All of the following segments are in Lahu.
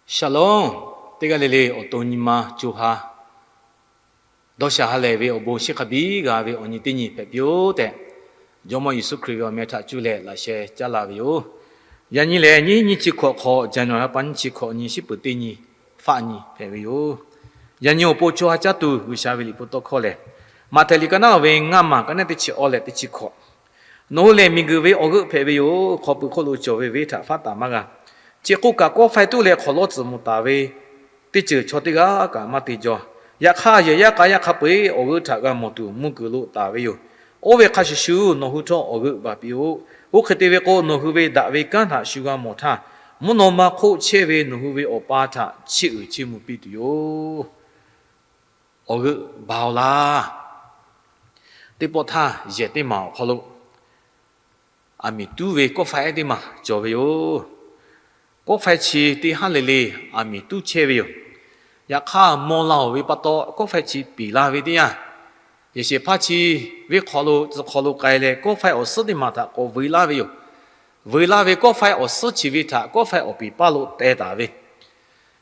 Shalom. Teˇ g'aˇ le le awˬ to nyi ma co ha dawˇ sha ha lehˬ ve awˬ bon shiˍ hk'a biˇ g'a ve awˬ nyi teˇ nyi hpehꞈ piˇ-oˆ tehꞈ, Jawˇmawˇ Yeˍsuˆ Hkriꞈ ve awˬ meh htaꞈ cuˇ leh laꞈ sheh caˉ la ve yoˬ. Yaꞈ nyi lehˬ, nyiˇ nyiˇ chi hkawꞈ hk'awꞈ, January ha pa nyiˇ chi hkawꞈ nyi, shiˉ peuˍ teˇ nyi, faˆ nyi hpehꞈ ve yoˬ. Yaꞈ nyi awˬ pon co ha caˇ tuˬ G'uiˬsha ve liꞈ hpu tawˇ hkawˇ lehˬ, Maꞈhtehˍ liꞈ ka naˉ ve ngaˇ maˬ ka neˉ teˇ chi awˇ leh teˇ chi hkawꞈ. Nawˬ hui lehˬ miˬguiˬ ve awˬ g'euˆ hpehꞈ ve yoˬ. Hk'aw pui hk'oˆ lo cawˬ ve venˇ htaꞈ faˉ taˍ maˇ g'a. Chi k'oˆ kaꞈ, kawˆ faiˇ tuˉ leh hk'awꞈ lawˇ tcuhˍ mvuh taˍ ve teˇ ceuˬ chaw teˇ g'aˇ kaꞈ maˇ te jaw. Yaꞈ hk'aˇ, yehˬ yaˇ k'a yaˇ hk'a peu-eˬ awˬ g'euˆ htaꞈ g'a mawˬ tuˬ mvuhˇ kuiˬ lo taˍ ve yoˬ. Oˇ ve hk'a shuˍ shuˍ nawˬ hui htawˇ awˬ g'euˆ baˬ piˇ-oˆ. Oˇ hk'e te ve k'o, nawˬ hui ve daꞈ ve kanˉ htaꞈ shu g'a mawˬ htaˇ, mvuhˇ naw ma hk'oˆ chehˇ ve nawˬ hui ve Awˬ pa htaꞈ chiˇ uiˍ chiˇ mvuh piˇ tuˬ yoˬ. Awˬ g'euˆ baˬ-oˬ laˇ. Teˇ pawˆ htaˇ, yehˬ teˇ maˬ awˬ hk'aw lo aˬ miˍ tuˉ ve kawˆ faiˇ ehˉ teˇ maˬ cawˬ ve yoˬ. Kawˆ faiˇ chi teˇ haˉ le le aˬ miˍ tuˉ chehˇ ve yoˬ. Yaꞈ hk'aˇ, mawˇ la-oˬ ve pa taw, kawˆ faiˇ chi piˍ la ve teˇ yanˇ, yehˬ shehˍ hpaˇ chi venˇ hk'aw lo tcuh hk'aw lo k'ai leh, kawˆ faiˇ awˬ suhˉ teˇ maˬ htaꞈ k'awꞈ vuiˬ laˇ ve yoˬ. Vuiˬ la ve kawˆ faiˇ awˬ suhˉ chi ve htaꞈ kawˆ faiˇ awˬ piˍ paˇ lo teh taˍ ve.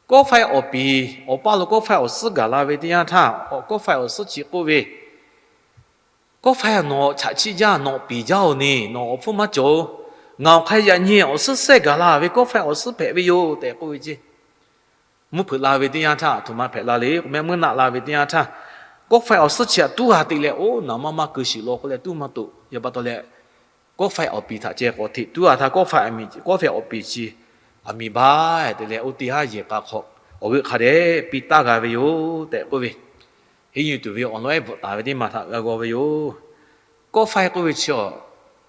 Kawˆ faiˇ awˬ piˍ awˬ paˇ lo kawˆ faiˇ awˬ suhˉ gaˬ la ve teˇ yanˇ htaˇ, kawˆ faiˇ awˬ suhˉ chi k'oˆ ve, Kawˆ faiˇ nawˬ chaꞈ chiˆ jaˇ, nawˬ piˍ jaˇ-oˬ ne, nawˬ awˬ hpfuhˇ maˇ cawˬ-oˬ. Ngaˬ awˬ hk'aˇ yaꞈ nyi awˬ suhˉ sehˉ gaˬ la ve kawˆ faiˇ awˬ suhˉ hpehꞈ ve yoˬ tehꞈ k'oˆ ve ceˇ. Mvuhˇ hpeuꞈ la ve teˇ yanˇ htaˇ, aˬ htoꞈ ma hpehꞈ la le k'o, mehˆ meuˇ naˆ la ve teˇ yanˇ htaˇ, kawˆ faiˇ awˬ suhˉ chi htaꞈ tuˉ g'a te leh, oˇ naˍ ma maˇ keu shiˍ law k'oˆ leh tuˉ maˇ toꞈ. Yaꞈ pa taw leh, kawˆ faiˇ awˬ piˍ htaꞈ ceh k'awꞈ hteꞈ tuˉ g'a htaˇ, kawˆ faiˇ aˬ miˍ, kawˆ faiˇ awˬ piˍ chi aˬ miˍ baˬ te leh, oˇ teˇ haˉ yehˬ k'a hk'awꞈ awˬ g'euˆ hk'a dehꞈ piˇ taˍ g'a ve yoˬ tehꞈ k'oˆ ve, henˇ yuˬ tuˬ ve awˬ lawn ehˉ bvuhꞈ taˍ ve teˇ maˬ htaꞈ g'a g'aw ve yoˬ. Kawˆ faiˇ k'oˆ ve chi, awˬ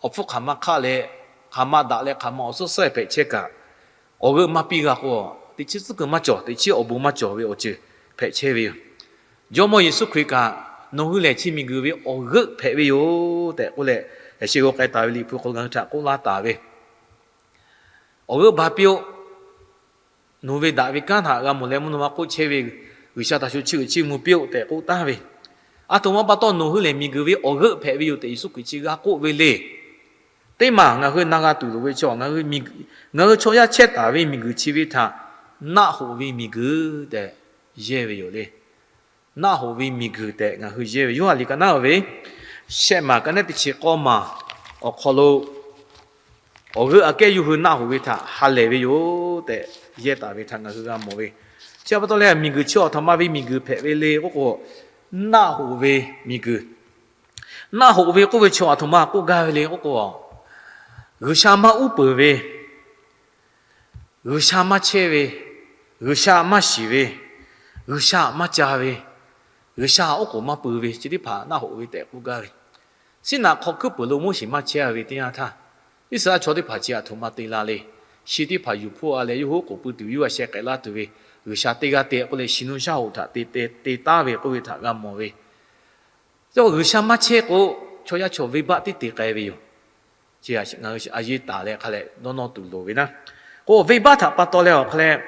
hpfuhˇ hk'aˬ ma hk'aˆ leh, hk'aˬ ma daꞈ leh hk'aˬ ma awˬ suhˉ sehˉ hpehꞈ chehˇ kaꞈ, awˬ g'euˆ maˇ piˇ g'a k'o, teꞈ chiˉ tcuhˉ kuiˬ maˇ cawˬ, teꞈ chiˉ awˬ bon maˇ cawˬ ve awˬ ceuˬ hpehꞈ chehˇ ve yoˬ. Jawˇmawˇ Yeˍsuˆ Hkriꞈ kaꞈ, nawˬ hui lehˬ chi miˬguiˬ ve awˬ g'euˆ hpehꞈ ve yoˬ tehꞈ k'oˆ leh, yaꞈ sheh g'aw k'ai taˍ ve liꞈ hpu hk'aw lo ngaˬ hui htaꞈ k'oˆ laˇ taˍ ve, awˬ g'euˆ baˬ piˇ-oˆ. Nawˬ hui ve daꞈ ve kanˉ htaꞈ g'a mawˬ leh, mvuhˇ naw ma hk'oˆ chehˇ ve G'uiˬsha htaꞈ shu chiˇ uiˍ chiˇ mvuh piˇ-oˆ tehꞈ k'oˆ taˍ ve. Aˬ htoꞈ ma pa taw nawˬ hui lehˬ miˬguiˬ ve awˬ g'euˆ hpehꞈ ve yoˬ tehꞈ Yeˍsuˆ Hkriꞈ chi g'a k'oˆ ve le. Teˇ maˬ ngaˬ hui na g'a tuˬ loˍ ve chi, ngaˬ hui chaw yaˇ chehˇ taˍ ve miˬguiˬ chi ve htaꞈ naˆ hoꞈ ve miˬguiˬ tehꞈ yehˇ ve yoˬ le. Naˆ hoꞈ ve miˬguiˬ tehꞈ ngaˬ hui yehˇ ve, Yoˇhanˬ liꞈ ka naˉ ve shehˆ maˬ ka neˉ teˇ chi k'awˇ maˬ awˬ hk'aw lo, awˬ g'euˆ aꞈ kehˉ yawˇ hui naˆ hoꞈ ve htaꞈ ha lehˬ ve yoˬ tehꞈ yehˇ taˍ ve htaꞈ ngaˬ hui g'a mawˬ ve. Chi pa taw leh, miˬguiˬ chi awˬ htoꞈ ma ve miˬguiˬ hpehꞈ ve le k'oˆ k'o, naˆ hoꞈ ve miˬguiˬ. Naˆ hoꞈ ve k'oˆ ve chi aˬ htoꞈ ma k'oˆ gaˇ ve le k'oˆ k'o, G'uiˬsha maˇ uˉ peunˍ ve, G'uiˬsha maˇ chehˇ ve, G'uiˬsha maˇ shiˍ ve, G'uiˬsha maˇ ca ve, G'uiˬsha oˉ k'oˍ maˇ pui ve, chi teˇ hpaˍ naˆ hoꞈ ve tehꞈ k'oˆ gaˇ ve. Siˉ naꞈ hk'aw hkuiˉ peuˬ lo Moˉseˍ maˇ chehˇ ve teˇ yanˇ htaˇ, Iˉsaˍreˍlaˆ chaw teˇ hpaˍ chi aˬ htoꞈ ma te la le. Shi teˇ hpaˍ yuˬ hpfuhˆ-a leh, yawˇ hui oˉ k'oˍ pui tuˬ ve, yawˇ g'a sheh k'ehꞈ laˇ tuˬ ve, G'uiˬsha teˇ g'aˇ te k'oˆ leh, shi nuˇ shaˉ hoꞈ htaꞈ te taˉ ve k'oˆ ve htaꞈ g'a mawˬ ve. G'uiˬsha maˇ chehˇ k'o, chaw yaˇ chaw venˇbaˆ teˇ te k'ai ve yoˬ. Ngaˬ hui a yeˇ taˍ leh hk'a leh dawˇ nawˇ tuˬ loˍ ve naˆ. K'o, venˇbaˆ htaꞈ pa taw leh awˬ hk'a leh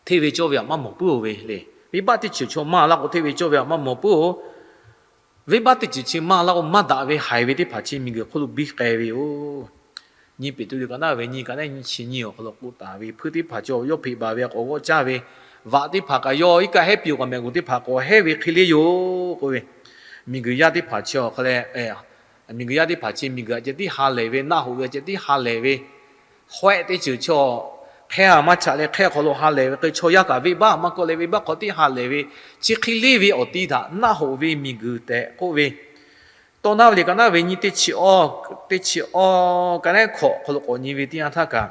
hteˇ ve cawˇ ve aꞈ maˇ mawˬ puiˉ-oˬ ve le. Venˇbaˆ teˇ ceuˬ chaw maˇ laˇ k'o, hteˇ ve cawˇ ve aꞈ maˇ mawˬ puiˉ-oˬ. Venˇbaˆ teˇ ceuˬ chi maˇ laˇ k'o, maˇ daꞈ ve haiˬ ve teˇ hpaˍ chi miˬguiˬ hk'oˆ lo biˇ k'ai ve yoˬ. Nyi Peˍtruˆ liꞈ ka naˉ ve nyi ka neˉ nyi chi nyi awˬ hk'aw lo k'oˆ taˍ ve, hpuiˇ teˇ hpaˍ chaw yawˇ hpeꞈ baˬ ve k'awꞈ g'awˆ caˇ ve, vaꞈ teˇ hpaˍ kaꞈ yawˇ iˉ kaˆ hehˉ piˇ-oˬ kaꞈ mehꞈ g'uˬ teˇ hpaˍ k'awꞈ hehˉ ve hk'e le yoˬ k'oˆ ve. Miˬguiˬ yaˇ teˇ hpaˍ chi awˬ hk'a leh, miˬguiˬ yaˇ teˇ hpaˍ chi miˬguiˬ aꞈ ceh tiˉ ha lehˬ ve, naˆ hoꞈ ve aꞈ ceh tiˉ ha lehˬ ve, hawehˆ teˇ ceuˬ chaw hk'e-a maˇ chaꞈ leh hk'e hk'aw lo ha lehˬ ve k'o, chaw yaˇ kaꞈ venˇbaˆ maˇ kawˆ leh venˇbaˆ hk'aw tiˉ ha lehˬ ve, chi hk'e le ve awˬ ti htaꞈ naˆ hoꞈ ve miˬguiˬ tehꞈ k'oˆ ve. Tawˇ naˉ ve liꞈ ka naˉ ve nyi teˇ chi awˇ, teˇ chi awˇ ka neˉ hkawꞈ hk'aw lo k'awꞈ nyi ve teˇ yanˇ htaˇ kaꞈ,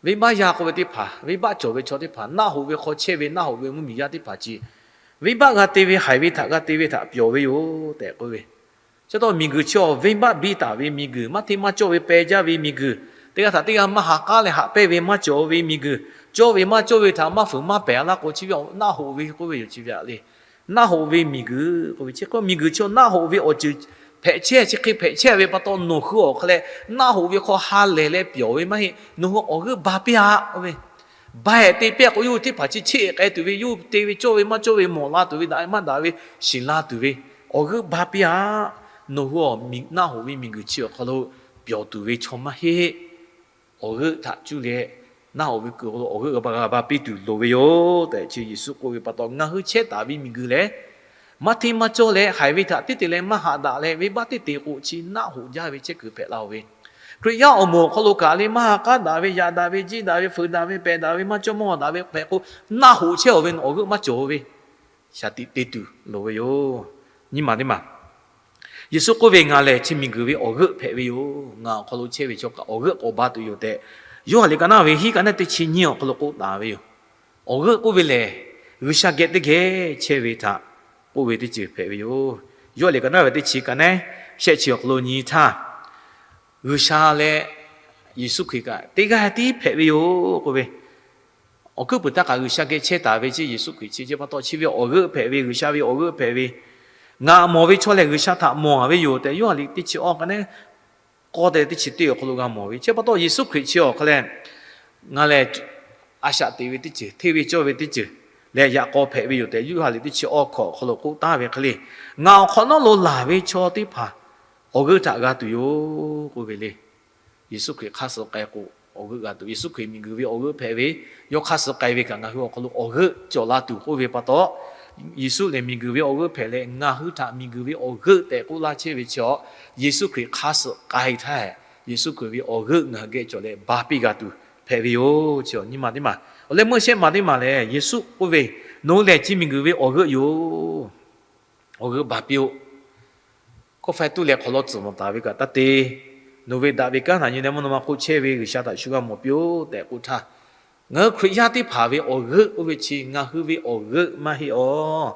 venˇbaˆ yaˇ k'oˆ ve teˇ hpaˍ, venˇbaˆ cawˬ ve chaw teˇ hpaˍ, naˆ hoꞈ ve hk'aw chehˇ ve naˆ hoꞈ ve mvuhˇmiˬ yaˇ teˇ hpaˍ chi, venˇbaˆ g'a te ve haiˬ ve htaꞈ g'a te ve htaꞈ pyawˬ ve yoˬ tehꞈ k'oˆ ve. Chi taw miˬguiˬ chi awˬ venˇbaˆ biˇ taˍ ve miˬguiˬ, maˇ hteˇ maˇ cawˇ ve peh jaˇ ve miˬguiˬ, teˇ g'aˇ htaꞈ teˇ g'aˇ maˇ ha k'aˉ leh haꞈ pehnˇ ve maˇ cawˬ ve miˬguiˬ, cawˇ ve maˇ cawˇ ve htaꞈ maˇ fuiˍ maˇ pehˍ laˇ k'o, chi ve naˆ hoꞈ ve k'oˆ ve yoˬ. Chi ve aꞈ le, naˆ hoꞈ ve miˬguiˬ k'oˆ ve chi k'o, miˬguiˬ chi naˆ hoꞈ ve awˬ ceuˬ hpehꞈ chehˇ, chi hk'e hpehꞈ chehˇ ve pa taw, nawˬ hui awˬ hk'a leh naˆ hoꞈ ve hk'aw ha lehˬ leh pyawˬ ve maˇ heˆ. Nawˬ hui awˬ g'euˆ ba piˇ-aꞈ k'oˆ ve, ba-ehˍ te piˇ-aꞈ k'o, yawˇ hui teˇ hpaˍ chi cheˇ k'ai tuˬ ve, yawˇ hui te ve cawˇ ve maˇ cawˇ ve mawˬ la tuˬ ve, daꞈ ve maˇ daꞈ ve shiˍ la tuˬ ve, awˬ g'euˆ ba piˇ-aꞈ. Nawˬ hui naˆ hoꞈ ve miˬguiˬ chi awˬ hk'aw lo pyawˬ tuˬ ve chaw maˇ heˆ. Awˬ g'euˆ htaꞈ cuˇ leh Naˆ hoꞈ ve kuiˬ awˬ hk'aw lo awˬ g'euˆ g'a ba piˇ tuˬ loˍ ve yoˬ tehꞈ, chi Yeˍsuˆ k'oˆ ve pa taw, ngaˬ hui chehˇ taˍ ve miˬguiˬ lehˬ, maˇ hteˇ maˇ cawˇ leh haiˬ ve htaꞈ teˇ te leh maˇ haꞈ daꞈ leh, venˇbaˆ teˇ te k'o chi naˆ hoꞈ jaˇ ve chehˇ kuiˬ hpehꞈ la-oˬ ve. Hkriꞈ yaˇ awˬ moˍ awˬ hk'aw lo kaꞈ le, maˇ ha k'aˉ daꞈ ve, yaꞈ daꞈ ve, jiˇ daꞈ ve, fuiˍ daꞈ ve, pehˬ daꞈ ve, maˇ cawˇ mawˇ daꞈ ve hpehꞈ k'o, naˆ hoꞈ chehˇ-oˬ ve, awˬ g'euˆ maˇ cawˬ ve, shaˍ tiꞈ te tuˬ loˍ ve yoˬ. Nyi maˬ teˇ maˬ, Yeˍsuˆ k'oˆ ve, Ngaˬ lehˬ chi miˬguiˬ ve awˬ g'euˆ hpehꞈ ve yoˬ. Ngaˬ awˬ hk'aw lo chehˇ ve chaw kaꞈ awˬ g'euˆ k'awꞈ ba tuˬ yoˬ tehꞈ, Yoˇhanˬ liꞈ ka naˆ ve hiˉ ka naˆ teˇ chi nyiˇ awˬ hk'aw lo k'oˆ taˍ ve yoˬ. Awˬ g'euˆ k'oˆ ve lehˬ, G'uiˬsha geh teˇ geh chehˇ ve htaꞈ k'oˆ ve teˇ ceuˬ hpehꞈ ve yoˬ. Yoˇhanˬ liꞈ ka naˆ ve teˇ chi ka naˆ shehˆ chi awˬ hk'aw lo nyi htaˇ, G'uiˬsha leh Yeˍsuˆ Hkriꞈ kaꞈ teˇ g'aˇ tiˉ hpehꞈ ve yoˬ k'oˆ ve, awˬ hkuiˉ puiˍ htaˇ kaꞈ G'uiˬsha geh chehˇ taˍ ve chi Yeˍsuˆ Hkriꞈ chi, chi pa taw chi ve awˬ g'euˆ hpehꞈ ve, G'uiˬsha ve awˬ g'euˆ hpehꞈ ve, ngaˬ mawˬ ve chaw lehˬ G'uiˬsha htaꞈ mawˬ ve yoˬ tehꞈ, Yoˇhanˬ liꞈ teˇ chi awˇ ka naˆ k'awˇ te teˇ chi teˇ awˬ hk'aw lo g'a mawˬ ve. Chi pa taw Yeˍsuˆ Hkriꞈ chi awˬ hk'a leh, ngaˬ lehˬ a shaꞈ teꞈ ve teˇ ceuˬ, hteˇ ve cawˇ ve teˇ ceuˬ leh yaꞈ k'aw hpehꞈ ve yoˬ tehꞈ, Yoˇhanˬ liꞈ teˇ chi awˇ hkawꞈ awˬ hk'aw lo k'oˆ taˍ ve hk'e le, ngaˬ awˬ hk'awꞈ nawˉ lo laˬ ve chaw teˇ hpaˍ awˬ g'euˆ htaꞈ g'a tuˬ yoˬ k'oˆ ve le. Yeˍsuˆ Hkriꞈ hk'aˇ suh k'ai k'o, awˬ g'euˆ g'a tuˬ. Yeˍsuˆ Hkriꞈ miˬguiˬ ve awˬ g'euˆ hpehꞈ ve, yawˇ hk'aˇ suh k'ai ve kaꞈ ngaˬ hui awˬ hk'aw lo awˬ g'euˆ cawˬ la tuˬ k'oˆ ve pa taw, Yeˍsuˆ lehˬ miˬguiˬ ve awˬ g'euˆ hpehꞈ leh, ngaˬ hui htaꞈ miˬguiˬ ve awˬ g'euˆ tehꞈ k'oˆ laˇ chehˇ ve chi, Yeˍsuˆ Hkriꞈ hk'aˇ suh k'ai htaˇ, Yeˍsuˆ Hkriꞈ ve awˬ g'euˆ ngaˬ hui geh cawˬ leh ba piˇ g'a tuˬ hpehꞈ ve yoˬ. Chi nyi maˬ teˇ maˬ, awˬ leh meuˇ shehˆ maˬ teˇ maˬ lehˬ, Yeˍsuˆ k'oˆ ve, Nawˬ hui lehˬ chi miˬguiˬ ve awˬ g'euˆ yoˬ. Awˬ g'euˆ ba piˇ-oˆ. Kawˇ faiˇ tuˇ leh hk'awꞈ lawˇ tcuhˍ mawˬ taˍ ve kaꞈ taˇ te. Nawˬ ve daꞈ ve kanˉ htaꞈ nyi leh mvuhˇ naw ma hk'oˆ chehˇ ve G'uiˬsha htaꞈ shu g'a mawˬ piˇ-oˆ tehꞈ k'oˆ htaˇ, ngaˬ hui Hkriꞈ yaˇ teˇ hpaˍ ve awˬ g'euˆ k'oˆ ve chi ngaˬ hui ve awˬ g'euˆ maˇ heˆ-oˬ.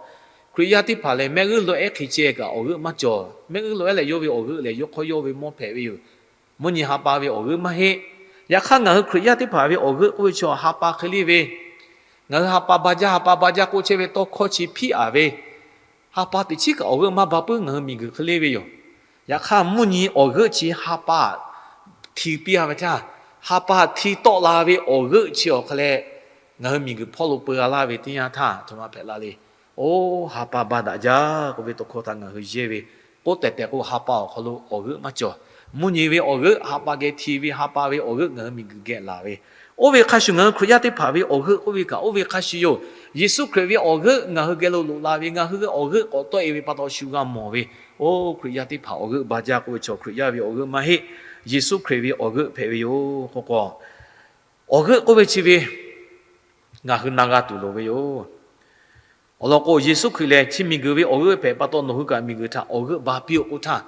Hkriꞈ yaˇ teˇ hpaˍ lehˬ mehˆ g'uˇ laweh ehˉ hk'e ceh kaꞈ awˬ g'euˆ maˇ cawˬ. Mehˆ g'uˇ laweh ehˉ lehˬ yawˇ ve awˬ g'euˆ lehˬ yawˇ hk'aw yawˇ ve mawˇ hpehꞈ ve yoˬ. Mvuhˇ nyi ha pa ve awˬ g'euˆ maˇ heˆ. Yaꞈ hk'aˇ ngaˬ hui Hkriꞈ yaˇ teˇ hpaˍ ve awˬ g'euˆ k'oˆ ve chi ha pa hk'e le ve, ngaˬ hui ha pa ba jaˇ, ha pa ba jaˇ k'oˆ chehˇ ve tawˇ hkawˇ chi hpiˇ-aˍ ve, ha pa teꞈ chiˉ kaꞈ awˬ g'euˆ maˇ ba puiˉ ngaˬ hui miˬguiˬ hk'e le ve yoˬ. Yaꞈ hk'aˇ mvuhˇ nyi awˬ g'euˆ chi ha pa hti piˇ-a ve htaˇ, ha pa hti tawˆ la ve awˬ g'euˆ chi awˬ hk'a leh, ngaˬ hui miˬguiˬ hpawˇ lo peu g'a laˇ ve teˇ yanˇ htaˇ, aˬ htoꞈ ma hpehꞈ la le. Oˇ, ha pa ba daꞈ jaˇ k'oˆ ve tawˇ hkawˇ htaꞈ ngaˬ hui yehˇ ve, k'oˆ tehˬ tehˬ k'o ha pa awˬ hk'aw lo awˬ g'euˆ maˇ cawˬ. Mvuhˇ nyi ve awˬ g'euˆ ha pa geh hti ve, ha pa ve awˬ g'euˆ ngaˬ hui miˬguiˬ geh laˬ ve, oˇ ve hk'a shuˍ ngaˬ hui Hkriꞈ yaˇ teˇ hpaˍ ve awˬ g'euˆ k'oˆ ve kaꞈ oˇ ve hk'a shuˍ yoˬ. Yeˍsuˆ Hkriꞈ ve awˬ g'euˆ ngaˬ hui geh lo loꞈ la ve, ngaˬ hui ve awˬ g'euˆ k'awꞈ tawˆ-e ve pa taw shu g'a mawˬ ve, oˇ, Hkriꞈ yaˇ teˇ hpaˍ awˬ g'euˆ ba jaˇ k'oˆ ve chaw Hkriꞈ yaˇ ve awˬ g'euˆ maˇ heˆ. Yeˍsuˆ Hkriꞈ ve awˬ g'euˆ hpehꞈ ve yoˬ k'o k'o, awˬ g'euˆ k'oˆ ve chi ve ngaˬ hui na g'a tuˬ loˍ ve yoˬ. Awˬ lawn k'o, Yeˍsuˆ Hkriꞈ lehˬ chi miˬguiˬ ve awˬ g'euˆ hpehꞈ pa taw nawˬ hui kaꞈ miˬguiˬ htaꞈ awˬ g'euˆ ba piˇ-oˆ k'oˆ htaˇ,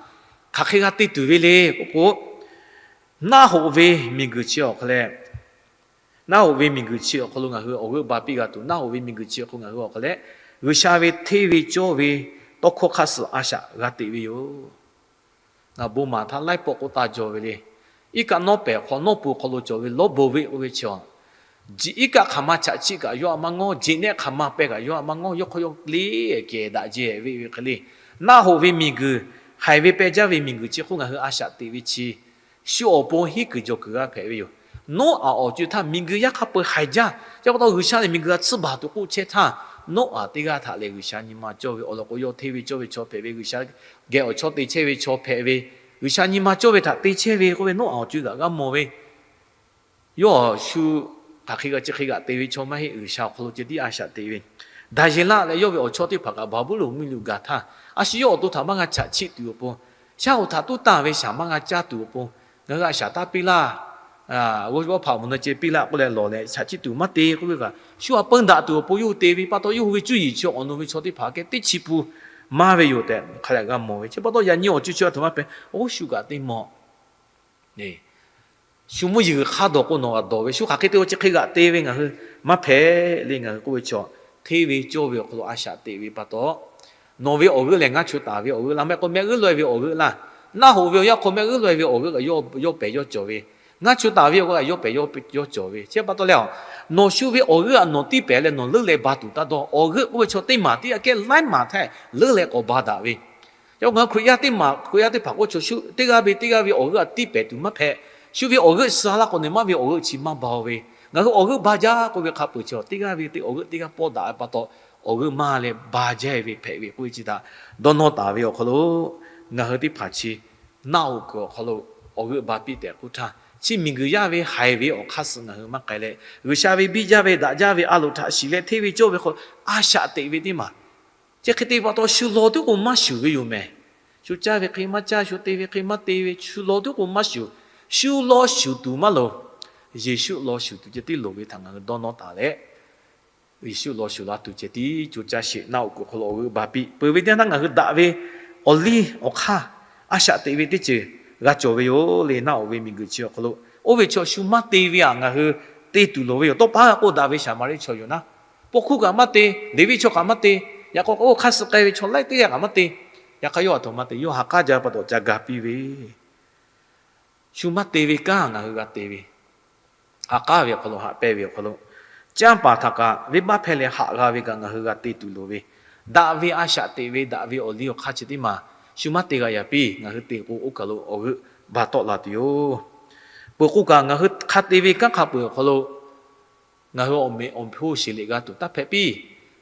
hk'aˬ hk'e g'a te tuˬ ve le k'o k'o, naˆ hoꞈ ve miˬguiˬ chi awˬ hk'a leh, naˆ hoꞈ ve miˬguiˬ chi awˬ hk'aw lo ngaˬ hui awˬ g'euˆ ba piˇ g'a tuˬ, naˆ hoꞈ ve miˬguiˬ chi awˬ hk'aw lo ngaˬ hui awˬ hk'a leh, G'uiˬsha ve hteˇ ve cawˇ ve tawˇ hkawˇ hk'aˇ suh a shaꞈ g'a teꞈ ve yoˬ. Ngaˬ bon maˍ htaˇ laiˉ pawˆ k'oˆ taˇ jaw ve le. Iˉ kaˆ nawˉ pehˍ hk'aw nawˉ pun hk'aw lo cawˬ ve lawˇ bon ve k'oˆ ve chi, iˉ kaˆ hk'aˬ ma chaꞈ chiˆ kaꞈ yawˇ htaꞈ maˇ ngawˉ, jeꞈ nehˆ hk'aˬ ma peh kaꞈ yawˇ htaꞈ maˇ ngawˉ, yawˇ hk'aw yawˇ le kehˬ daꞈ jehˬ ve ve hk'e le. Naˆ hoꞈ ve miˬguiˬ, haiˬ ve peh jaˇ ve miˬguiˬ chi hk'oˆ ngaˬ hui a shaꞈ teꞈ ve chi, shu awˬ pon hiˉ kuiˬ jawˬ kuiˬ g'a hpehꞈ ve yoˬ. Noˉaꞈ awˬ co-e htaˇ miˬguiˬ yaˇ hk'a peu-eˬ haiˬ jaˇ. Chi pa taw G'uiˬsha lehˬ miˬguiˬ htaꞈ tsuhˇ baˬ tuˬ k'oˆ chehˇ htaˇ, Noˉaꞈ teˇ g'aˇ htaꞈ lehˬ G'uiˬsha nyi ma cawˇ ve awˬ lawn k'o, yawˇ hteˇ ve cawˇ ve chaw hpehꞈ ve, G'uiˬsha geh awˬ chawˇ te chehˇ ve chaw hpehꞈ ve, G'uiˬsha nyi ma cawˇ ve htaꞈ te chehˇ ve k'oˆ ve Noˉaꞈ awˬ co-e kaꞈ g'a mawˬ ve. Yawˇ shu hk'aˬ hk'e g'a chi hk'e g'aꞈ te ve chaw maˇ heˆ. G'uiˬsha awˬ hk'aw lo ceh tiˉ a shaꞈ teꞈ ve, Daˍyeˍlaˆ leh yawˇ ve awˬ chawˇ teˇ hpaˍ kaꞈ Baˍbuˍlonˍ mvuhˇmiˬ lo gaˬ htaˇ, a shu yawˇ awˬ to htaꞈ maˇ g'a chaꞈ chiˆ tuˬ awˬ pon, shaˉ hoꞈ htaꞈ tuˉ tanˇ ve shaˍ maˇ g'a caˇ tuˬ awˬ pon, ngaˬ hui a shaꞈ taˇ piˇ laˇ. G'awˇ hpaꞈ mvuhˬ naw ceh piˇ laˇ k'oˆ leh lawˬ leh chaꞈ chiˆ tuˬ maˇ te k'oˆ ve kaꞈ, shu aꞈ peun daꞈ tuˬ awˬ pon yawˇ hui te ve pa taw, yawˇ hui ve cuˇ yiˍ chi awˬ nawˬ ve chaw teˇ hpaˍ keh teˇ chi pun maˇ ve yoˬ tehꞈ hk'a leh g'a mawˬ ve. Chi pa taw yaꞈ nyi awˬ co-e chi aˬ htoꞈ ma hpehꞈ, oˇ shu kaꞈ teˇ mawˬ shu mvuhˇ yeˬ g'uiˬ hk'a dawˬ k'o nawˬ g'aꞈ dawˬ ve, shu hk'aˬ hk'e te-o chi hk'e g'aꞈ te ve ngaˬ hui maˇ hpehꞈ le. Ngaˬ hui k'oˆ ve chaw, hteˇ ve cawˇ ve awˬ hk'aw lo a shaꞈ teꞈ ve pa taw, nawˬ ve awˬ g'euˆ lehˬ ngaˇ chu taˍ ve awˬ g'euˆ laˇ, mehˆ k'o mehˆ g'euˆ laweh ve awˬ g'euˆ laˇ. Naˆ hoꞈ ve awˬ yanˇ hk'aw mehˆ g'euˆ laweh ve awˬ g'euˆ kaꞈ yawˇ pehˬ yawˇ cawˬ ve, ngaˇ chu taˍ ve awˬ g'euˆ kaꞈ yawˇ pehˬ yawˇ cawˬ ve. Chi pa taw leh, nawˬ shu ve awˬ g'euˆ htaꞈ nawˬ tiˇ pehˍ leh nawˬ leuˉ leh ba tuˬ taˇ dawˇ. Awˬ g'euˆ k'oˆ ve chaw teˇ maˬ teˇ g'aˇ kehˉ laiˉ maˬ htaˇ leuˉ leh k'awꞈ ba daꞈ ve. Yaꞈ ngaˬ hui Hkriꞈ yaˇ teˇ maˬ, Hkriꞈ yaˇ teˇ hpaˍ k'oˆ chaw shu teˇ g'aˇ ve teˇ g'aˇ ve awˬ g'euˆ htaꞈ tiˇ pehˍ tuˬ maˇ hpehꞈ. Shu ve awˬ g'euˆ suh laˇ k'o nawˬ maˇ ve awˬ g'euˆ chi maˇ ba-o ve. Ngaˬ hui awˬ g'euˆ ba jaˇ k'oˆ ve hk'a peuˬ chi, teˇ g'aˇ ve teˇ awˬ g'euˆ teˇ g'aˇ pawˇ daꞈ ve pa taw, awˬ g'euˆ maˇ leh ba jaˇ ve hpehꞈ ve k'oˆ ve chi htaꞈ dawˇ nawˇ taˍ ve awˬ hk'aw lo, ngaˬ hui teˇ hpaˍ chi naˆ hoꞈ kuiˬ awˬ hk'aw lo awˬ g'euˆ ba piˇ tehꞈ k'oˆ htaˇ, Chi miˬguiˬ yaˇ ve haiˬ ve awˬ hk'aˇ suh ngaˬ hui maˇ k'ai leh, G'uiˬsha ve biˇ jaˇ ve daꞈ jaˇ ve a loˍ htaꞈ shiˍ leh hteˇ ve cawˇ ve hk'aw lo a shaꞈ teꞈ ve teˇ maˬ. Chi hk'e te pa taw shu law tuˉ k'o maˇ shuˍ ve yoˬ mehˬ. Shu caˇ ve hk'e maˇ caˇ, shu te ve hk'e maˇ te ve, shu law tuˉ k'o maˇ shuˍ. Shu law shuˍ tuˬ maˇ loˍ. Yeˍsuˆ law shuˍ tuˬ ceh tiˉ loˍ ve htaꞈ ngaˬ hui dawˇ nawˇ taˍ leh, Yeˍsuˆ law shuˍ la tuˬ ceh tiˉ co caˇ sheˍ. Naˆ hoꞈ kuiˬ awˬ hk'aw lo awˬ g'euˆ ba piˇ peuˬ ve teˇ naˇ ngaˬ hui daꞈ ve awˬ liˇ awˬ hk'aˇ a shaꞈ teꞈ ve teˇ ceuˬ g'a cawˬ ve yoˬ le. Naˆ hoꞈ ve miˬguiˬ chi awˬ hk'aw lo oˇ ve chaw shu maˇ te ve htaꞈ ngaˬ hui te tuˬ loˍ ve yoˬ. Tawˇ pa k'oˆ daꞈ ve Saˍmaˍriˆ chaw yoˬ naˉ, paw hkuˇ kaꞈ maˇ te, Leˍviˆ chaw kaꞈ maˇ te, yaꞈ k'aw k'o hk'aˇ suh k'ai ve chaw laiˉ teˇ g'aˇ kaꞈ maˇ te. Yaꞈ hk'aˇ yawˇ a htoꞈ ma te, yawˇ ha k'aˉ jaˇ pa taw ca ga piˇ ve, shu maˇ te ve kanˉ ngaˬ hui g'a te ve, ha k'aˉ ve awˬ hk'aw lo haꞈ pehnˇ ve awˬ hk'aw lo, canˇ paˍ htaꞈ kaꞈ venˇbaˆ hpehˇ leh haꞈ g'a ve kaꞈ ngaˬ hui g'a te tuˬ loˍ ve, daꞈ ve a shaꞈ teꞈ ve daꞈ ve awˬ liˇ awˬ hk'aˇ chi teˇ maˬ shu maˇ te g'a yaꞈ piˇ ngaˬ hui te k'o oˇ kaˬ lo awˬ g'euˆ ba tawˆ la tuˬ yoˬ. Peuˬ k'o kaꞈ ngaˬ hui hk'a te ve kanˉ hk'a peu-eˬ awˬ hk'aw lo ngaˬ hui awˬ meꞈ awˬ hponˇ sheˍ liꞈ g'a tuˬ taˇ hpehꞈ piˇ.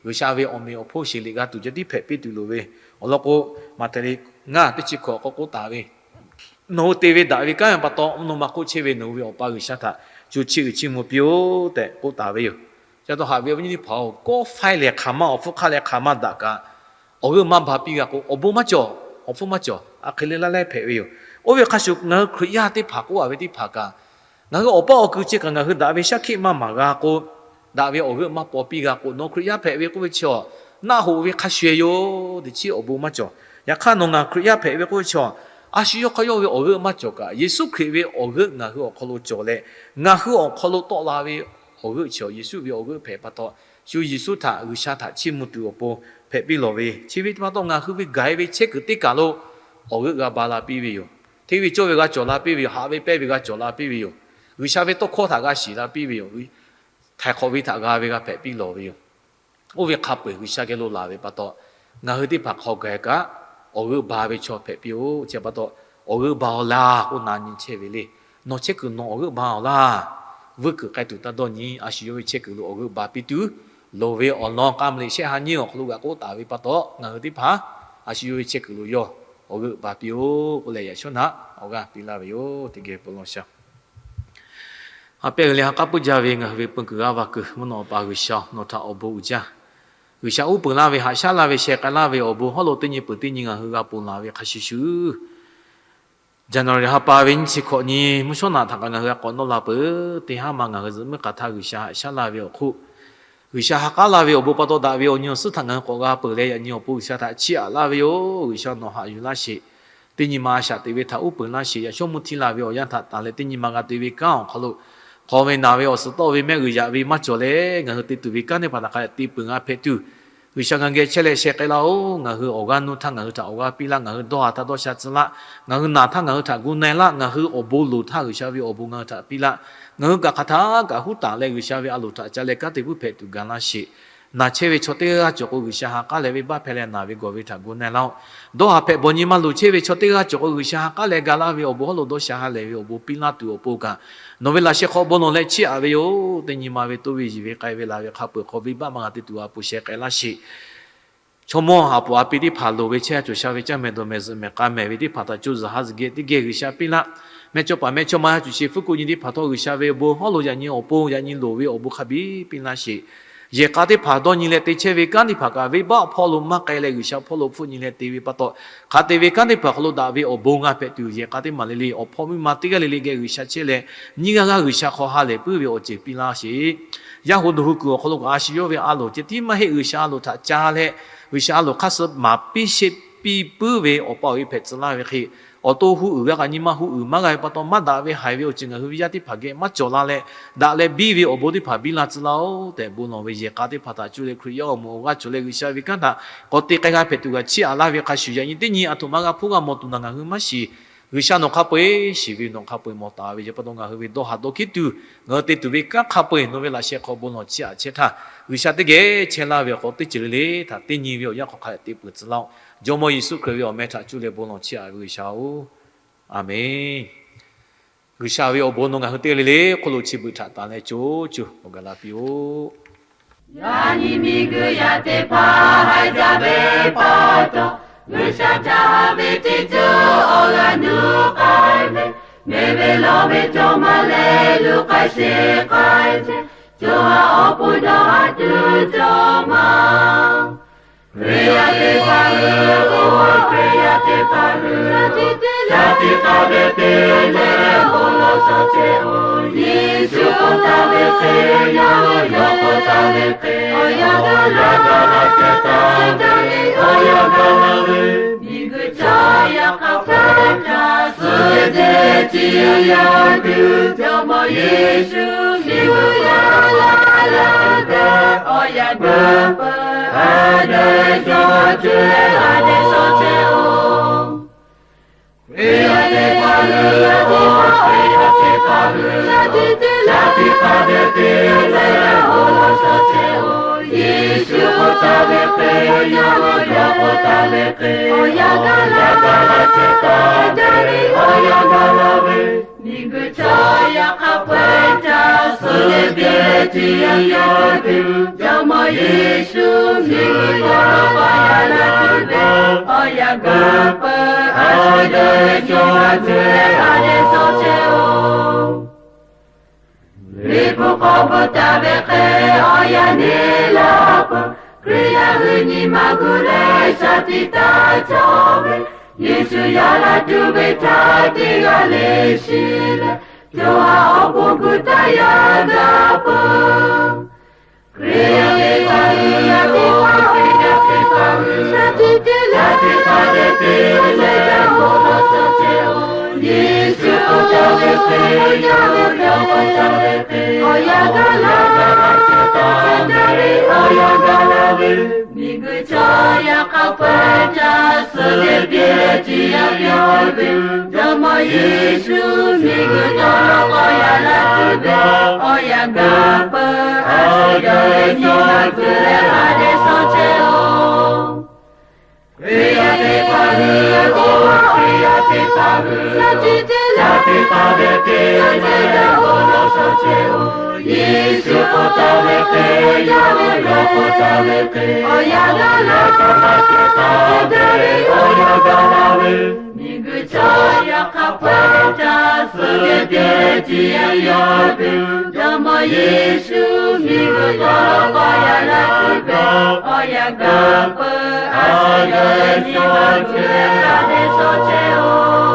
G'uiˬsha ve awˬ meꞈ awˬ hponˇ sheˍ liꞈ g'a tuˬ ceh tiˉ hpehꞈ piˇ tuˬ loˍ ve. Awˬ lawn k'o, Maꞈhtehˍ liꞈ ngaˇ teˇ chi hkawꞈ k'awꞈ k'oˆ taˍ ve, nawˬ hui te ve daꞈ ve kanˉ ve pa taw, mvuhˇ naw ma hk'oˆ chehˇ ve nawˬ hui ve Awˬ pa G'uiˬsha htaꞈ co chiˇ uiˍ chiˇ mvuh piˇ-oˆ tehꞈ k'oˆ taˍ ve yoˬ. Chi pa taw haꞈ ve awˬ viˉ awˬ nyi teˇ hpaˍ-oˬ, kawˆ faiˇ lehˬ hk'aˬ ma awˬ hpfuhˇ hk'aˇ leh hk'aˬ ma daꞈ kaꞈ, awˬ g'euˆ maˇ ba piˇ g'a k'o, awˬ bon maˇ cawˬ, awˬ hpfuhˇ maˇ cawˬ, a hk'e le laˇ leh hpehꞈ ve yoˬ. Oˇ ve hk'a shuˍ ngaˬ hui Hkriꞈ yaˇ teˇ hpaˍ k'oˆ a ve teˇ hpaˍ kaꞈ, ngaˬ hui awˬ paˇ awˬ kui chi kaꞈ ngaˬ hui daꞈ ve shaˉ hkiˆ maˇ maˍ g'a k'o, daꞈ ve awˬ g'euˆ maˇ paw piˇ g'a k'o, nawˬ Hkriꞈ yaˇ hpehꞈ ve k'oˆ ve chi awˬ naˆ hoꞈ ve hk'a shuˍ-eˬ yoˬ. Teˇ chiˉ awˬ bon maˇ cawˬ. Yaꞈ hk'aˇ nawˬ ngaˬ Hkriꞈ yaˇ hpehꞈ ve k'oˆ ve chi awˬ, a shu yawˇ hk'aˇ yawˇ ve awˬ g'euˆ maˇ cawˬ kaꞈ, Yeˍsuˆ Hkriꞈ ve awˬ g'euˆ ngaˬ hui awˬ hk'aw lo cawˬ leh, ngaˬ hui awˬ hk'aw lo tawˆ la ve awˬ g'euˆ chi awˬ Yeˍsuˆ ve awˬ g'euˆ hpehꞈ pa taw, shu Yeˍsuˆ htaꞈ G'uiˬsha htaꞈ chiˇ mvuh tuˬ awˬ pon hpehꞈ piˇ lawˬ ve, chi ve pa taw ngaˬ hui ve gaˬ-e ve chehˇ kuiˬ teˇ kaˬ lo awˬ g'euˆ g'a ba la piˇ ve yoˬ. Hteˇ ve cawˇ ve g'a cawˬ la piˇ ve yoˬ. Haꞈ ve pehnˇ ve g'a cawˬ la piˇ ve yoˬ. G'uiˬsha ve tawˇ hkawˇ htaꞈ g'a shiˍ la piˇ ve yoˬ. Htaiˍ hk'awꞈ ve htaꞈ g'a ve g'a hpehꞈ piˇ lawˬ ve yoˬ. Oˇ ve hk'a peu-eˬ G'uiˬsha geh lo laˬ ve pa taw, ngaˬ hui teˇ hpaˍ hk'aw gaˬ kaꞈ awˬ g'euˆ ba ve chaw hpehꞈ piˇ-oˆ. Chi pa taw, awˬ g'euˆ ba-oˬ laˇ k'oˆ na nyi chehˇ ve le. Nawˬ chehˇ kuiˬ nawˬ awˬ g'euˆ ba-oˬ laˇ. Vuiˇ kuiˬ k'ai tuˬ taˇ dawˇ nyi. A shu yawˇ ve chehˇ kuiˬ lo awˬ g'euˆ ba piˇ tuˬ loˍ ve awˬ lawn k'a mvuh liꞈ shehˆ ha nyiˇ awˬ hk'aw lo g'a k'oˆ taˍ ve pa taw, ngaˬ hui teˇ hpaˍ a shu yawˇ ve chehˇ kuiˬ lo yawˇ awˬ g'euˆ ba piˇ-oˆ k'oˆ leh, yaꞈ shawˉ naꞈ awˬ g'aˇ piˇ laˇ ve yoˬ. Teˇ geh bon lawˬ shaˍ. Ha pehˇ g'uiˬ leh ha k'aˉ puiˉ jaˇ ve ngaˬ hui ve peu kuiˬ g'aˇ va kuiˬ mvuhˇ naw awˬ pa G'uiˬsha, nawˬ htaꞈ awˬ bon uiˍ jaˇ. G'uiˬsha uˉ peunˍ laˇ ve, haꞈ shaˉ laˇ ve, sheh k'ai laˇ ve awˬ bon hawˉ lo teˇ nyi peuˬ teˇ nyi ngaˬ hui g'a ponˬ laˬ ve hk'a shuˍ shuˍ, January ha pa ve nyiˇ chi hkawꞈ nyi mvuhˇ shawˉ naꞈ htaꞈ kaꞈ ngaˬ hui g'a k'awꞈ nawˇ la peuˬ. Teˇ haˉ ma ngaˬ hui zuhꞈ muiˉ k'aˬ htaˇ G'uiˬsha haꞈ shaˉ laˇ ve awˬ hk'oˆ, G'uiˬsha ha k'aˉ la ve awˬ bon pa taw daꞈ ve awˬ nyi awˬ suhˉ htaꞈ ngaˬ hui k'awꞈ g'a peuˬ leh, yaꞈ nyi awˬ pon G'uiˬsha htaꞈ chiˇ aꞈ laˇ ve yoˬ. G'uiˬsha nawˬ haꞈ yuˬ laˇ sheˍ. Teˇ nyi ma a shaꞈ teꞈ ve htaꞈ uˉ peunˍ laˇ sheˍ. Yaꞈ shawˉ mvuhˇ htiˇ la ve awˬ yanˇ htaꞈ tanˬ leh teˇ nyi ma g'a te ve kanˉ awˬ hk'aw lo, hk'aw ve naˬ ve awˬ suhˍ tawˆ ve mehˆ g'uiˬ yaꞈ ve maˇ cawˬ leh, ngaˬ hui te tuˬ ve kanˉ teˇ hpaˍ htaꞈ hk'a dehꞈ te peuˬ g'a hpehꞈ tuˬ, G'uiˬsha ngaˬ geh chehˇ leh sheh k'ai laˇ-oˬ. Ngaˬ hui awˬ g'aˇ nuˇ htaˇ ngaˬ hui htaꞈ awˬ g'aˇ piˇ laˇ. Ngaˬ hui dawˇ ha htaˇ dawˇ sha tcuh laˇ. Ngaˬ hui naˬ htaˇ ngaˬ hui htaꞈ gu na-e laˇ. Ngaˬ hui awˬ bon loˍ htaˇ G'uiˬsha ve awˬ bon ngaˬ hui htaꞈ piˇ laˇ. Ngaˬ hui kaꞈ hk'aˬ htaˇ kaꞈ huˉ taˍ leh G'uiˬsha ve a loˍ htaꞈ ca leh kanˉ te puiˉ hpehꞈ tuˬ ga laˇ sheˍ. Naˬ chehˇ ve chaw teˇ g'aˇ cawˬ k'o, G'uiˬsha ha k'aˉ leh venˇbaˆ hpehˇ leh naˬ ve gawˬ ve htaꞈ gu na-e laˇ-oˆ. Dawˇ ha hpehꞈ bawˬ nyi maˇ loˍ chehˇ ve chaw teˇ g'aˇ cawˬ k'o, G'uiˬsha ha k'aˉ leh ga laˇ ve awˬ bon hawˉ lo dawˇ sha ha lehˬ ve awˬ bon piˇ laˇ tuˬ awˬ pon kaꞈ, nawˬ ve laꞈ sheh hk'aw bon lawˬ leh chiˇ aꞈ ve yoˬ. Teˇ nyi ma ve toˇ ve yiˬ ve k'ai ve laˬ ve hk'a peu-eˬ hk'aw venˇbaˆ maˇ g'a te tuˬ a poˍ sheh k'ai laˇ sheˍ. Chaw mawˇ ha poˍ a pi teˇ hpaˍ loˍ ve chehˇ a cawˬ sha ve caˇ mehˍ dawˬ mehˍ zuhꞈ mehˍ k'a mehˍ ve teˇ hpaˍ htaꞈ co zuhˬ ha zuhˬ geh teˇ geh G'uiˬsha piˇ laˇ. Mehˇ chawˇ paˍ mehˇ chawˇ ma ha cuˬ sheˍ fuˉ ko nyi teˇ hpaˍ htawˇ G'uiˬsha ve awˬ bon hawˉ lo yaꞈ nyi awˬ pon yaꞈ nyi loˍ ve awˬ bon hk'a biˇ piˇ laˇ sheˍ. Yehˬ k'a teˇ hpaˍ dawˇ nyi leh te chehˇ ve kanˉ teˇ hpaˍ kaꞈ, venˇbaˆ hpawˇ lo maˇ k'ai leh G'uiˬsha hpawˇ lo hpfuhˆ nyi leh te ve pa taw, hk'a te ve kanˉ teˇ hpaˍ hk'aw lo daꞈ ve awˬ bon g'a hpehꞈ tuˬ, yehˬ k'a teˇ maˬ le le, awˬ hpawˇ miˇ ma teˇ g'aˇ le le geh G'uiˬsha chehˇ leh, nyiˇ g'aˇ g'aˇ G'uiˬsha hk'aw ha lehˬ puiˉ ve awˬ ceuˬ piˇ laˇ sheˍ. Yaˇ hu nawˬ hui kuiˬ awˬ hk'aw lo kaꞈ a shu yawˇ ve a loˍ ceh tiˉ maˇ heˆ, G'uiˬsha a loˍ htaꞈ ca leh, G'uiˬsha a loˍ hk'aˇ suh maˍ piˇ sheˆ piˇ puiˉ ve awˬ pa awˬ e hpehꞈ tcuh laˇ ve hk'e, awˬ to hu uiˍ g'a kaꞈ nyi ma hu uiˍ maˇ g'a ve pa taw, maˇ daꞈ ve haiˬ ve awˬ ceuˬ ngaˬ hui ve yaˇ teˇ hpaˍ geh maˇ cawˬ la leh, daꞈ leh biˇ ve awˬ bon teˇ hpaˍ biˇ laˇ tcuh laˇ-oˆ tehꞈ, bon lawˬ ve yehˬ k'a teˇ hpaˍ htaꞈ cuˇ leh Hkriꞈ yaˇ awˬ moˍ awˬ g'aˇ cawˬ leh G'uiˬsha ve kanˉ htaꞈ k'awꞈ te k'ai g'a hpehꞈ tuˬ g'a chiˇ aꞈ laˇ ve hk'a shuˍ, yaꞈ nyi teˇ nyi a htoꞈ ma g'a hpuˇ g'a mawˬ tuˬ naˬ ngaˬ hui maˇ shiˍ. G'uiˬsha nawˬ hk'a peu-eˬ shiˍ ve, nawˬ hk'a peu-eˬ mawˬ taˍ ve yaˇ pa taw, ngaˬ hui ve dawˇ ha dawˇ hkiˉ tuˬ, ngaˬ hui te tuˬ ve kanˉ hk'a peu-eˬ nawˬ ve laꞈ sheh hk'aw bon lawˬ chiˇ aꞈ chehˇ htaˇ, G'uiˬsha teˇ geh chehˇ laˇ ve awˬ hk'aw teˇ ceuˬ le le htaꞈ teˇ nyi ve awˬ yanˇ hk'aw hk'a te peuˬ tcuh laˇ-oˆ. Jawˇmawˇ Yeˍsuˆ Hkriꞈ ve awˬ meh htaꞈ cuˇ leh bon lawˬ chiˇ aꞈ ve G'uiˬsha-oˬ, Aˍmenˇ. G'uiˬsha ve awˬ bon nawˬ ngaˬ hui teˇ g'aˇ le le hk'oˆ lo chi beuꞈ htaꞈ tanˬ leh co co awˬ gaˬ la piˇ-oˆ. Yaꞈ nyi miˬguiˬ yaˇ teˇ hpaˍ haiˬ jaˇ ve pa taw, G'uiˬsha ca ha ve teˇ ceuˬ awˬ g'aˇ nuˇ k'ai ve, Mehˬ ve lawˬ ve cawˬ ma leh luˬ k'ai sheˍ k'ai chehˇ, co ha awˬ pon dawˇ haˉ tuˬ cawˬ ma. Hkriꞈ yaˇ teˇ hpaˍ hui, oˇ Hkriꞈ yaˇ teˇ hpaˍ hui, shaˍ tiꞈ k'a ve te leh bon lawˬ shaw chehˇ-oˬ. Yeˍsuˆ k'oˆ taˍ ve hk'e, yaˇ hui yawˇ k'oˆ taˍ ve hk'e, awˬ yanˇ gaˬ la chehˇ taˍ ve, awˬ yanˇ gaˬ la ve, miˬguiˬ chaw yaꞈ k'aw hpehˇ htaˇ, suh deˇ chi yaˇ hui, Jawˇmawˇ Yeˍsuˆ miˬguiˬ yaˇ la leh, awˬ yanˇ gaˬ peuˬ, a daꞈ ve chaw cuˇ leh a dehꞈ shaw chehˇ-oˬ. Hkriꞈ yaˇ teˇ hpaˍ hui, oˇ Hkriꞈ yaˇ teˇ hpaˍ hui, shaˍ tiꞈ k'a ve te leh bon lawˬ shaw chehˇ-oˬ. Yeˍsuˆ k'oˆ taˍ ve hk'e, yaˇ hui yawˇ k'oˆ taˍ ve hk'e, awˬ yanˇ gaˬ la chehˇ taˍ ve, awˬ yanˇ gaˬ la ve, miˬguiˬ chaw yaꞈ k'aw hpehˇ htaˇ, suh deˇ ve chi yaˇ hui, Jawˇmawˇ Yeˍsuˆ miˬguiˬ yaˇ la leh, awˬ yanˇ gaˬ peuˬ, a daꞈ ve chaw cuˇ leh a dehꞈ shaw chehˇ-oˬ. Liꞈ hpu hk'aw bvuhꞈ taˍ ve hk'e, awˬ yanˇ neˇ laˇ peuˬ, Hkriꞈ yaˇ hui nyi ma gu leh shaˍ tiꞈ taˍ cawˬ ve, Yeˍsuˆ yaˇ laˇ tuˬ ve htaꞈ teˇ g'aˇ le shiˍ leh, co ha awˬ pon gu taˇ yaˇ gaˬ peuˬ. Hkriꞈ yaˇ teˇ hpaˍ hui, oˇ Hkriꞈ yaˇ teˇ hpaˍ hui, shaˍ tiꞈ k'a ve te leh bon lawˬ shaw chehˇ-oˬ. Yeˍsuˆ k'oˆ taˍ ve hk'e, yaˇ hui yawˇ k'oˆ taˍ ve hk'e, awˬ yanˇ gaˬ la chehˇ taˍ ve, awˬ yanˇ gaˬ la ve, miˬguiˬ chaw yaꞈ k'aw hpehˇ htaˇ, suh deˇ ve chi yaˇ hui, Jawˇmawˇ Yeˍsuˆ miˬguiˬ yaˇ la leh, awˬ yanˇ gaˬ peuˬ, a daꞈ ve nyi ma gu leh a dehꞈ shaw chehˇ-oˬ. Hkriꞈ yaˇ teˇ hpaˍ hui, oˇ Hkriꞈ yaˇ teˇ hpaˍ hui, shaˍ tiꞈ k'a ve te leh bon lawˬ shaw chehˇ-oˬ. Yeˍsuˆ k'oˆ taˍ ve hk'e, yaˇ hui yawˇ k'oˆ taˍ ve hk'e, awˬ yanˇ gaˬ la chehˇ taˍ ve, awˬ yanˇ gaˬ la ve, miˬguiˬ chaw yaꞈ k'aw hpehˇ htaˇ, suh deˇ ve chi yaˇ hui, Jawˇmawˇ Yeˍsuˆ miˬguiˬ yaˇ la leh, awˬ yanˇ gaˬ peuˬ, a daꞈ ve nyi ma gu leh a dehꞈ shaw chehˇ-oˬ.